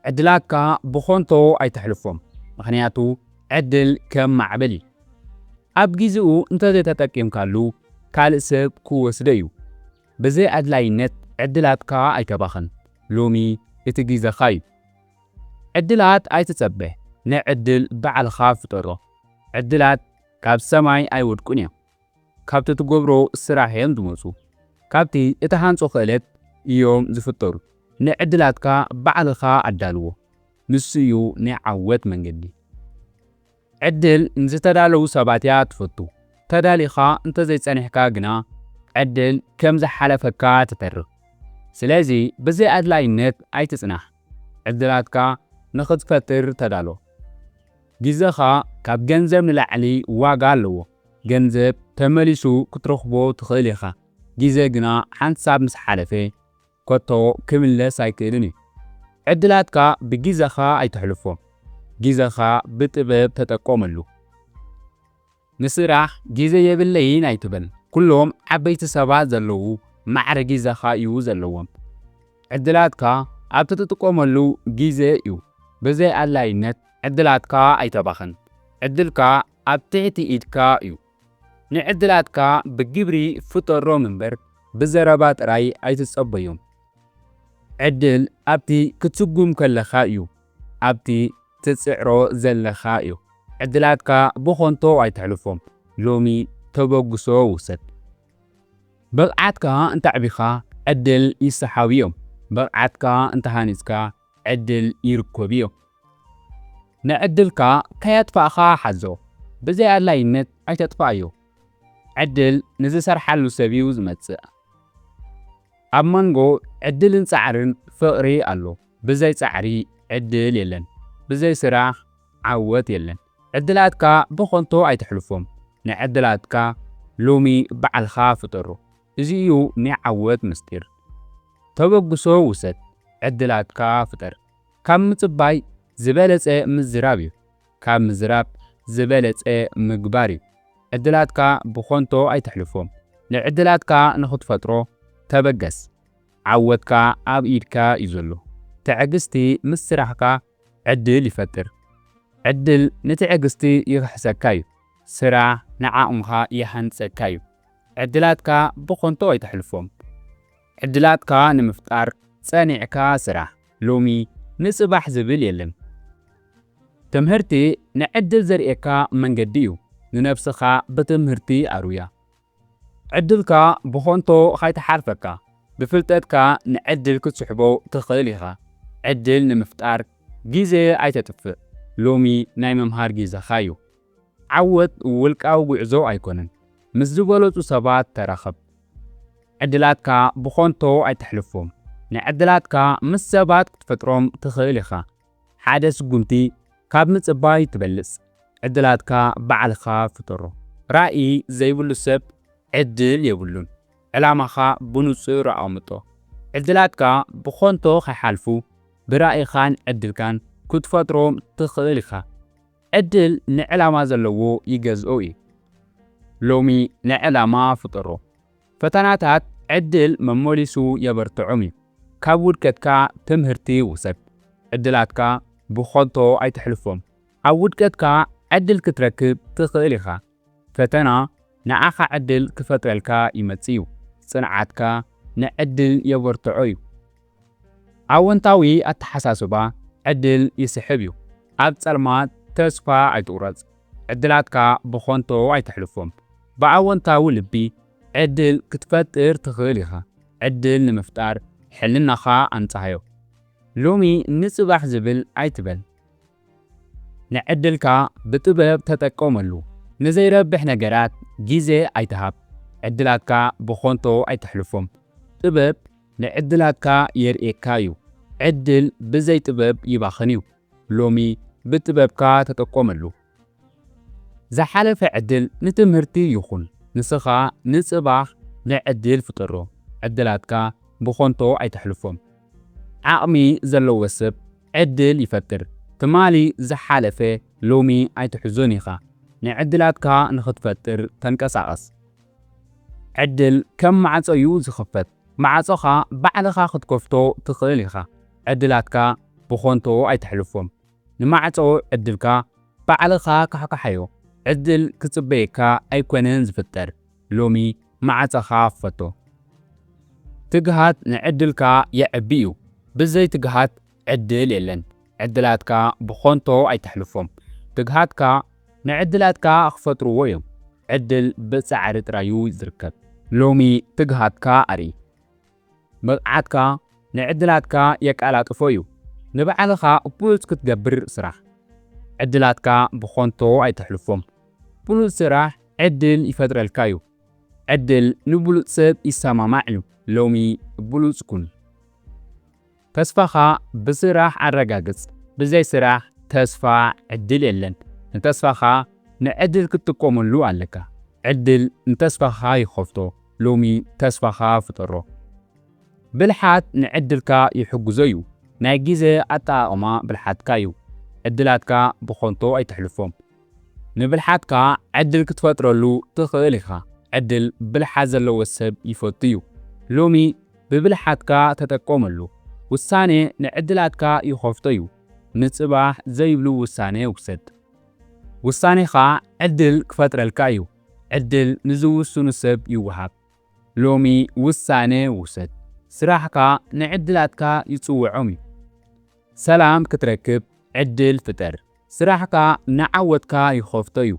ዕድላትካ ብኾንቶ ኣይተሕልፎም፣ ምኽንያቱ ዕድል ከም ማዕበል እዩ። ኣብ ግዜኡ እንተዘይተጠቂምካሉ ካልእ ሰብ ክወስዶ እዩ። ብዘይ ኣድላይነት ዕድላትካ ኣይተባኽን። ሎሚ እቲ ግዜኻ እዩ። ዕድላት ኣይትጸበ፣ ንዕድል ባዕልኻ ፍጠሮ። ዕድላት ካብ ሰማይ ኣይወድቁን እዮም። ካብቲ ትገብሮ ስራሕ እዮም ዝመጹ። ካብቲ እትሃንጾ ክእለት እዮም ዝፍጠሩ። ንዕድላትካ ባዕልኻ ኣዳልዎ። ንሱ እዩ ናይ ዓወት መንገዲ። ዕድል ንዝተዳለዉ ሰባት እያ ትፈቱ። ተዳሊኻ እንተዘይጸኒሕካ ግና ዕድል ከም ዝሓለፈካ ትተርፍ። ስለዚ ብዘይ ኣድላይነት ኣይትጽናሕ። ዕድላትካ ንኽትፈጥር ተዳሎ። ግዜኻ ካብ ገንዘብ ንላዕሊ ዋጋ ኣለዎ። ገንዘብ ተመሊሱ ክትረኽቦ ትኽእል ኢኻ። ግዜ ግና ሓንሳብ ምስ ሓለፈ ከቶ ክምለስ ኣይክእልን እዩ። ዕድላትካ ብግዜኻ ኣይተሕልፎ። ግዜኻ ብጥበብ ተጠቀመሉ። ንስራሕ ግዜ የብለይን ኣይትበል። ኩሎም ዓበይቲ ሰባት ዘለዉ ማዕረ ግዜኻ እዩ ዘለዎም። ዕድላትካ ኣብ ትጥቀመሉ ግዜ እዩ። ብዘይ ኣድላይነት ዕድላትካ ኣይተባኽን። ዕድልካ ኣብ ትሕቲ ኢድካ እዩ። ንዕድላትካ ብግብሪ ፍጠሮም እምበር ብዘረባ ጥራይ ኣይትጸበዮም። ዕድል ኣብቲ ክትስጉም ከለኻ እዩ። ኣብቲ ትጽዕሮ ዘለኻ እዩ። ዕድላትካ ብኾንቶ ኣይተሕልፎም። ሎሚ ተበግሶ ውሰድ። ብቕዓትካ እንተዕቢኻ ዕድል ይሰሓቡ እዮም። ብቕዓትካ እንተሃኒጽካ ዕድል ይርከቡ እዮም። ንዕድልካ ከየጥፋእኻ ሓዞ። ብዘይ ኣድላይነት ኣይተጥፋእዮ። ዕድል ንዝሰርሓሉ ሰብ እዩ ዝመጽእ። ኣብ መንጎ ዕድልን ጻዕርን ፍቕሪ ኣሎ። ብዘይ ጻዕሪ ዕድል የለን። ብዘይ ስራሕ ዓወት የለን። ዕድላትካ ብኾንቶ ኣይተሕልፎም። ንዕድላትካ ሎሚ ባዕልኻ ፍጠሮ። እዚ እዩ ናይ ዓወት ምስጢር። ተበግሶ ውሰድ። ዕድላትካ ፍጠር። ካብ ምጽባይ ዝበለጸ ምዝራብ እዩ። ካብ ምዝራብ ዝበለጸ ምግባር እዩ። ዕድላትካ ብኾንቶ ኣይተሕልፎም። ንዕድላትካ ንኽትፈጥሮ ተበገስ። ዓወትካ ኣብ ኢድካ እዩ ዘሎ። ትዕግስቲ ምስ ስራሕካ ዕድል ይፈጥር። ዕድል ንትዕግስቲ ይኽሕሰካ እዩ። ስራሕ ንዓቕምኻ ይሃንጸካ እዩ። ዕድላትካ ብኾንቶ ኣይተሕልፎም። ዕድላትካ ንምፍጣር ጸኒዕካ ስራሕ። ሎሚ ንጽባሕ ዝብል የለን። ትምህርቲ ንዕድል ዘርእየካ መንገዲ እዩ። ንነብስኻ ብትምህርቲ ኣርውያ። ዕድልካ ብኾንቶ ኻይተሓልፈካ፣ ብፍልጠትካ ንዕድል ክትስሕቦ ትኽእል ኢኻ። ዕድል ንምፍጣር ግዜ ኣይተጥፍእ። ሎሚ ናይ ምምሃር ግዜኻ እዩ። ዓወት ውልቃዊ ጉዕዞ ኣይኮነን። ምስ ዝበለጹ ሰባት ተራኸብ። ዕድላትካ ብኾንቶ ኣይተሕልፎም። ንዕድላትካ ምስ ሰባት ክትፈጥሮም ትኽእል ኢኻ። ሓደ ስጉምቲ ካብ ምጽባይ ትበልጽ። ዕድላትካ ባዕልኻ ፍጠሮ። ራእይ ዘይብሉ ሰብ ዕድል የብሉን። ዕላማኻ ብንጹር ኣቐምጦ። ዕድላትካ ብኾንቶ ከይሓልፉ ብራእይኻን ዕድልካን ክትፈጥሮም ትኽእል ኢኻ። ዕድል ንዕላማ ዘለዎ ይገዝኦ እዩ። ሎሚ ንዕላማ ፍጠሮ። ፈተናታት ዕድል መመሊሱ የበርትዖም እዩ። ካብ ውድቀትካ ትምህርቲ ውሰድ። ዕድላትካ ብኾንቶ ኣይተሕልፎም። ኣብ ውድቀትካ ዕድል ክትረክብ ትኽእል ኢኻ። ፈተና ንዓኻ ዕድል ክፈጥረልካ ይመጽእ እዩ። ጽንዓትካ ንዕድል የበርትዖ እዩ። ኣወንታዊ ኣተሓሳስባ ዕድል ይስሕብ እዩ። ኣብ ጸልማት ተስፋ ኣይትቑረጽ። ዕድላትካ ብኾንቶ ኣይተሕልፎም። ብኣወንታዊ ልቢ ዕድል ክትፈጥር ትኽእል ኢኻ። ዕድል ንምፍጣር ሕልናኻ ኣንጽሃዮ። ሎሚ ንጽባሕ ዝብል ኣይትበል። ንዕድልካ ብጥበብ ተጠቀመሉ። ንዘይረብሕ ነገራት ግዜ ኣይትሃብ። ዕድላትካ ብኾንቶ ኣይተሕልፎም። ጥበብ ንዕድላትካ የርእየካ እዩ። ዕድል ብዘይ ጥበብ ይባኽን እዩ። ሎሚ ብጥበብካ ተጠቀመሉ። ዝሓለፈ ዕድል ንትምህርቲ ይኹን። ንስኻ ንጽባሕ ንዕድል ፍጠሮ። ዕድላትካ ብኾንቶ ኣይተሕልፎም። ዓቕሚ ዘለዎ ሰብ ዕድል ይፈጥር። ትማሊ ዝሓለፈ ሎሚ ኣይትሕዞን ኢኻ። ንዕድላትካ ንኽትፈጥር ተንቀሳቐስ። ዕድል ከም ማዕጾ እዩ ዝኽፈት። ማዕጾኻ ባዕልኻ ክትከፍቶ ትኽእል ኢኻ። ዕድላትካ ብኾንቶ ኣይተሕልፎም። ንማዕጾ ዕድልካ ባዕልኻ ካሕካሓዮ። ዕድል ክጽበየካ ኣይኮነን ዝፍጠር። ሎሚ ማዕጸኻ ክፈቶ። ትግሃት ንዕድልካ የዕቢ እዩ። ብዘይ ትግሃት ዕድል የለን። ዕድላትካ ብኾንቶ ኣይተሕልፎም። ትግሃትካ ንዕድላትካ ክፈጥርዎ እዮም። ዕድል ብጻዕሪ ጥራዩ ዝርከብ። ሎሚ ትግሃትካ ኣርኢ። ብቕዓትካ ንዕድላትካ የቀላጥፎ እዩ። ንባዕልኻ ብሉጽ ክትገብር ስራሕ። ዕድላትካ ብኾንቶ ኣይተሕልፎም። ብሉጽ ስራሕ ዕድል ይፈጥረልካ እዩ። ዕድል ንብሉጽ ሰብ ይሰማማዕ እዩ። ሎሚ ብሉጽ ኩን። ተስፋኻ ብስራሕ ኣረጋግጽ። ብዘይ ስራሕ ተስፋ ዕድል የለን። ንተስፋኻ ንዕድል ክትጥቀመሉ ኣለካ። ዕድል ንተስፋኻ ይኸፍቶ። ሎሚ ተስፋኻ ፍጠሮ። ብልሓት ንዕድልካ ይሕግዞ እዩ። ናይ ግዜ ኣጠቓቕማ ብልሓትካ እዩ። ዕድላትካ ብኾንቶ ኣይተሕልፎም። ንብልሓትካ ዕድል ክትፈጥረሉ ትኽእል ኢኻ። ዕድል ብልሓት ዘለዎ ሰብ ይፈቱ እዩ። ሎሚ ብብልሓትካ ተጠቀመሉ። ውሳኔ ንዕድላትካ ይኸፍቶ እዩ። ንጽባሕ ዘይብሉ ውሳኔ ውሰድ። ውሳኔኻ ዕድል ክፈጥረልካ እዩ። ዕድል ንዝውስኑ ሰብ ይወሃብ። ሎሚ ውሳኔ ውሰድ። ስራሕካ ንዕድላትካ ይጽውዖም እዩ። ሰላም ክትረክብ ዕድል ፍጠር። ስራሕካ ንዓወትካ ይኸፍቶ እዩ።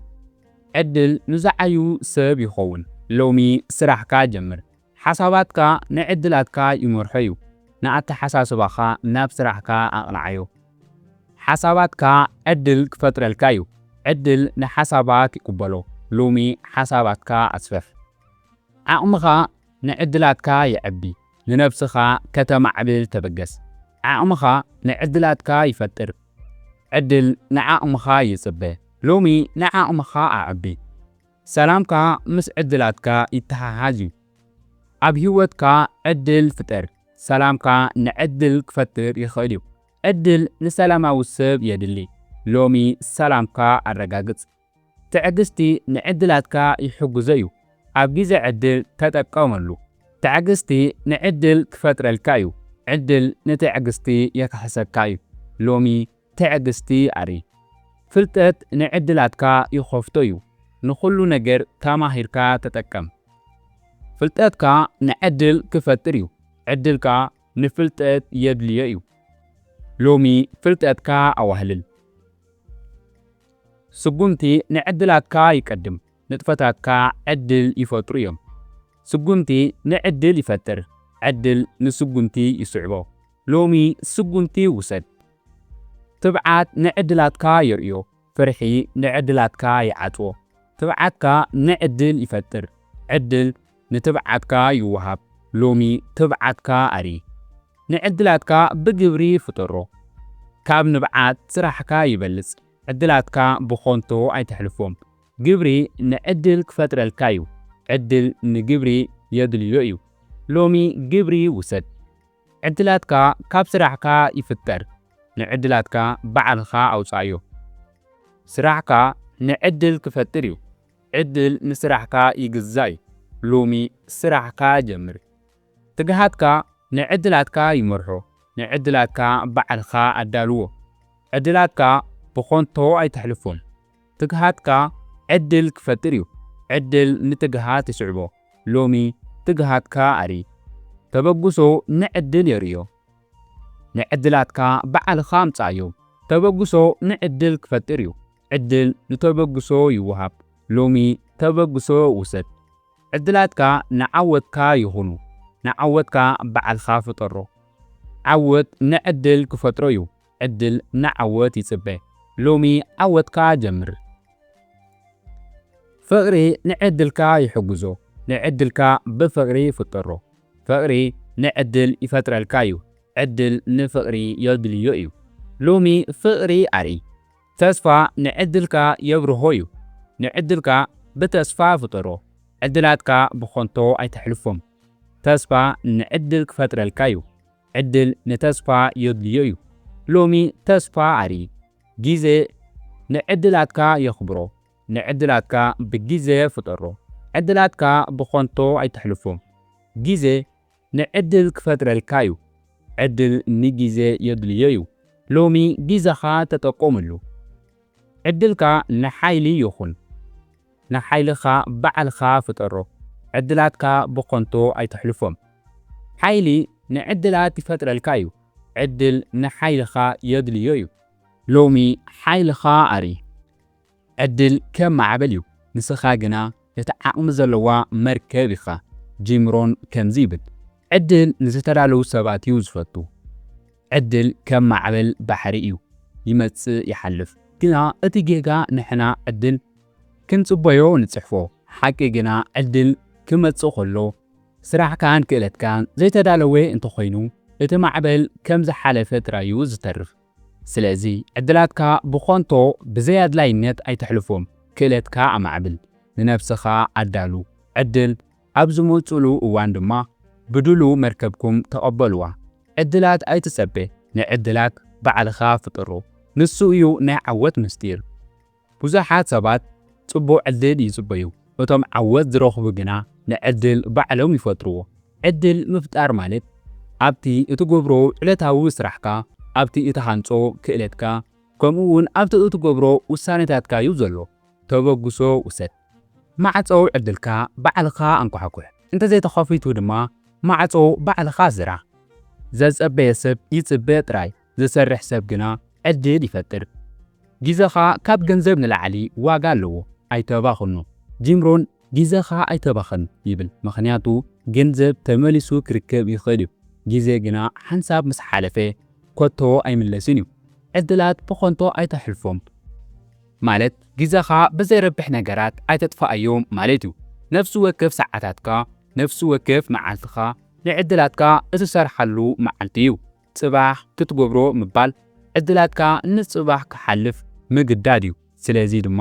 ዕድል ንዝዓዩ ሰብ ይኸውን። ሎሚ ስራሕካ ጀምር። ሓሳባትካ ንዕድላትካ ይመርሖ እዩ። ንኣተሓሳስባኻ ናብ ስራሕካ ኣቕንዓዮ። ሓሳባትካ ዕድል ክፈጥረልካ እዩ። ዕድል ንሓሳባት ይቅበሎ። ሎሚ ሓሳባትካ ኣስፍሕ። ዓቕምኻ ንዕድላትካ የዕቢ። ንነብስኻ ከተማዕብል ተበገስ። ዓቕምኻ ንዕድላትካ ይፈጥር። ዕድል ንዓቕምኻ ይጽበ። ሎሚ ንዓቕምኻ ኣዕቢ። ሰላምካ ምስ ዕድላትካ ይተሓሓዝ እዩ። ኣብ ህይወትካ ዕድል ፍጠር። ሰላምካ ንዕድል ክፈጥር ይኽእል እዩ። ዕድል ንሰላማዊ ሰብ የድሊ። ሎሚ ሰላምካ ኣረጋግጽ። ትዕግስቲ ንዕድላትካ ይሕግዞ እዩ። ኣብ ግዜ ዕድል ተጠቀመሉ። ትዕግስቲ ንዕድል ክፈጥረልካ እዩ። ዕድል ንትዕግስቲ የካሕሰካ እዩ። ሎሚ ትዕግስቲ ኣርኢ። ፍልጠት ንዕድላትካ ይኸፍቶ እዩ። ንኹሉ ነገር ተማሂርካ ተጠቀም። ፍልጠትካ ንዕድል ክፈጥር እዩ። ዕድልካ ንፍልጠት የድልዮ እዩ። ሎሚ ፍልጠትካ ኣዋህልል። ስጉምቲ ንዕድላትካ ይቀድም። ንጥፈታትካ ዕድል ይፈጥሩ እዮም። ስጉምቲ ንዕድል ይፈጥር። ዕድል ንስጉምቲ ይስዕቦ። ሎሚ ስጉምቲ ውሰድ። ትብዓት ንዕድላትካ የርእዮ። ፍርሒ ንዕድላትካ ይዓጽዎ። ትብዓትካ ንዕድል ይፈጥር። ዕድል ንትብዓትካ ይወሃብ። ሎሚ ትብዓትካ ኣርኢ። ንዕድላትካ ብግብሪ ፍጠሮ። ካብ ንብዓት ስራሕካ ይበልጽ። ዕድላትካ ብኾንቶ ኣይተሕልፎም። ግብሪ ንዕድል ክፈጥረልካ እዩ። ዕድል ንግብሪ የድልዮ እዩ። ሎሚ ግብሪ ውሰድ። ዕድላትካ ካብ ስራሕካ ይፍጠር። ንዕድላትካ ባዕልኻ ኣውጻዮ። ስራሕካ ንዕድል ክፈጥር እዩ። ዕድል ንስራሕካ ይግዛእ እዩ። ሎሚ ስራሕካ ጀምር። ትግሃትካ ንዕድላትካ ይመርሖ። ንዕድላትካ ባዕልኻ ኣዳልዎ። ዕድላትካ ብኾንቶ ኣይተሕልፎም። ትግሃትካ ዕድል ክፈጥር እዩ። ዕድል ንትግሃት ይስዕቦ። ሎሚ ትግሃትካ ኣርኢ። ተበግሶ ንዕድል የርእዮ። ንዕድላትካ ባዕልኻ ኣምጽኣዮ። ተበግሶ ንዕድል ክፈጥር እዩ። ዕድል ንተበግሶ ይወሃብ። ሎሚ ተበግሶ ውሰድ። ዕድላትካ ንዓወትካ ይኹኑ። ንዓወትካ ባዕልኻ ፍጠሮ። ዓወት ንዕድል ክፈጥሮ እዩ። ዕድል ንዓወት ይጽበ። ሎሚ ዓወትካ ጀምር። ፍቕሪ ንዕድልካ ይሕግዞ። ንዕድልካ ብፍቕሪ ፍጠሮ። ፍቕሪ ንዕድል ይፈጥረልካ እዩ። ዕድል ንፍቕሪ የድልዮ እዩ። ሎሚ ፍቕሪ ኣርኢ። ተስፋ ንዕድልካ የብርሆ እዩ። ንዕድልካ ብተስፋ ፍጠሮ። ዕድላትካ ብኾንቶ ኣይተሕልፎም። ተስፋ ንዕድል ክፈጥረልካ እዩ። ዕድል ንተስፋ የድልዮ እዩ። ሎሚ ተስፋ ኣርኢ። ግዜ ንዕድላትካ የኽብሮ። ንዕድላትካ ብግዜ ፍጠሮ። ዕድላትካ ብኾንቶ ኣይተሕልፎም። ግዜ ንዕድል ክፈጥረልካ እዩ። ዕድል ንግዜ የድልዮ እዩ። ሎሚ ግዜኻ ተጠቀመሉ። ዕድልካ ንሓይሊ ይኹን። ንሓይልኻ ባዕልኻ ፍጠሮ። ዕድላትካ ብኸንቶ ኣይተሕልፎም። ሓይሊ ንዕድላት ይፈጥረልካ እዩ። ዕድል ንሓይልኻ የድልዮ እዩ። ሎሚ ሓይልኻ ኣርኢ። ዕድል ከም ማዕበል እዩ፣ ንስኻ ግና እቲ ዓቕሚ ዘለዋ መርከብ ኢኻ። ጂም ሮን ከምዚ ይብል፣ ዕድል ንዝተዳለዉ ሰባት እዩ ዝፈቱ። ዕድል ከም ማዕበል ባሕሪ እዩ፣ ይመጽእ ይሓልፍ። ግና እቲ ጌጋ ንሕና ዕድል ክንጽበዮ ንጽሕፎ። ሓቂ ግና ዕድል ክመጽእ ከሎ ስራሕካን ክእለትካን ዘይተዳለወ እንተኾይኑ እቲ ማዕበል ከም ዝሓለፈ ጥራይ እዩ ዝተርፍ። ስለዚ ዕድላትካ ብኾንቶ ብዘይ ኣድላይነት ኣይተሕልፎም፣ ክእለትካ ኣማዕብል፣ ንነብስኻ ኣዳሉ። ዕድል ኣብ ዝመጽሉ እዋን ድማ ብድሉ መርከብኩም ተቐበልዋ። ዕድላት ኣይትጸበ፣ ንዕድላት ባዕልኻ ፍጠሮ። ንሱ እዩ ናይ ዓወት ምስጢር። ብዙሓት ሰባት ጽቡቕ ዕድል ይጽበዩ፣ እቶም ዓወት ዝረኽቡ ግና ንዕድል ባዕሎም ይፈጥርዎ። ዕድል ምፍጣር ማለት ኣብቲ እትገብሮ ዕለታዊ ስራሕካ፣ ኣብቲ እትሃንጾ ክእለትካ፣ ከምኡ እውን ኣብቲ እትገብሮ ውሳኔታትካ እዩ ዘሎ። ተበግሶ ውሰድ። ማዕጾ ዕድልካ ባዕልኻ ኣንኳሕኩሕ። እንተዘይተኸፊቱ ድማ ማዕጾ ባዕልኻ ስራሕ። ዘጸበየ ሰብ ይጽበ ጥራይ፣ ዝሰርሕ ሰብ ግና ዕድል ይፈጥር። ግዜኻ ካብ ገንዘብ ንላዕሊ ዋጋ ኣለዎ፣ ኣይተባኽኖ። ጂም ሮን ግዜኻ ኣይተባኽን ይብል፣ ምኽንያቱ ገንዘብ ተመሊሱ ክርከብ ይኽእል እዩ፣ ግዜ ግና ሓንሳብ ምስ ሓለፈ ከቶ ኣይምለስን እዩ። ዕድላት ብኸንቶ ኣይተሕልፎም። ማለት ግዜኻ ብዘይረብሕ ነገራት ኣይተጥፋኣዮም ማለት እዩ። ነፍሲ ወከፍ ሰዓታትካ፣ ነፍሲ ወከፍ መዓልትኻ ንዕድላትካ እትሰርሓሉ መዓልቲ እዩ። ጽባሕ ክትገብሮ ምባል ዕድላትካ ንጽባሕ ክሓልፍ ምግዳድ እዩ። ስለዚ ድማ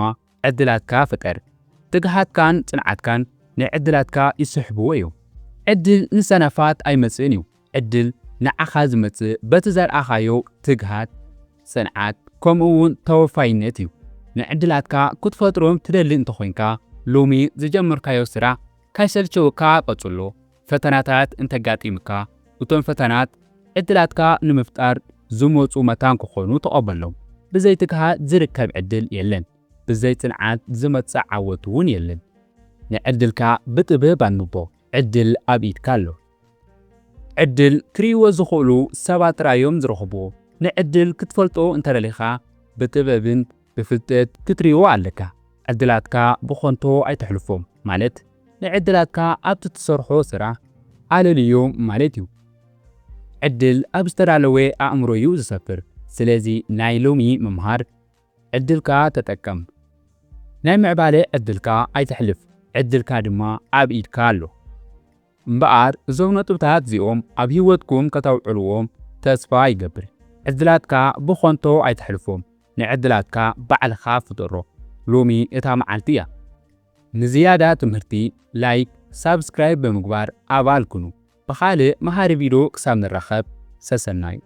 ዕድላትካ ፍጠር። ትግሃትካን ጽንዓትካን ንዕድላትካ ይስሕብዎ እዮም። ዕድል ንሰነፋት ኣይመጽእን እዩ። ዕድል ንዓኻ ዝመጽእ በቲ ዘርኣኻዮ ትግሃት፣ ጽንዓት፣ ከምኡ እውን ተወፋይነት እዩ። ንዕድላትካ ክትፈጥሮም ትደሊ እንተኾይንካ፣ ሎሚ ዝጀመርካዮ ስራሕ ካይሰልቸወካ ቀጽሎ። ፈተናታት እንተጋጢምካ፣ እቶም ፈተናት ዕድላትካ ንምፍጣር ዝመጹ መታን ክኾኑ ተቐበሎም። ብዘይ ትግሃት ዝርከብ ዕድል የለን። ብዘይ ጽንዓት ዝመጽእ ዓወት እውን የለን። ንዕድልካ ብጥበብ ኣንብቦ። ዕድል ኣብ ኢድካ ኣሎ። ዕድል ክርእይዎ ዝኽእሉ ሰባት ጥራይ እዮም ዝረኽብዎ። ንዕድል ክትፈልጦ እንተደሊኻ፣ ብጥበብን ብፍልጠት ክትርእይዎ ኣለካ። ዕድላትካ ብኸንቶ ኣይተሕልፎም፣ ማለት ንዕድላትካ ኣብቲ ትሰርሖ ስራሕ ኣለልዮም ማለት እዩ። ዕድል ኣብ ዝተዳለወ ኣእምሮ እዩ ዝሰፍር። ስለዚ ናይ ሎሚ ምምሃር፣ ዕድልካ ተጠቀም። ናይ ምዕባለ ዕድልካ ኣይተሕልፍ፣ ዕድልካ ድማ ኣብ ኢድካ ኣሎ። እምበኣር እዞም ነጥብታት እዚኦም ኣብ ህይወትኩም ከተውዕልዎም ተስፋ ይገብር። ዕድላትካ ብኸንቶ ኣይተሕልፎም፣ ንዕድላትካ ባዕልኻ ፍጠሮ። ሎሚ እታ መዓልቲ እያ። ንዝያዳ ትምህርቲ ላይክ፣ ሳብስክራይብ ብምግባር ኣባል ኩኑ። ብኻልእ መሃሪ ቪድዮ ክሳብ ንራኸብ ሰሰናዩ።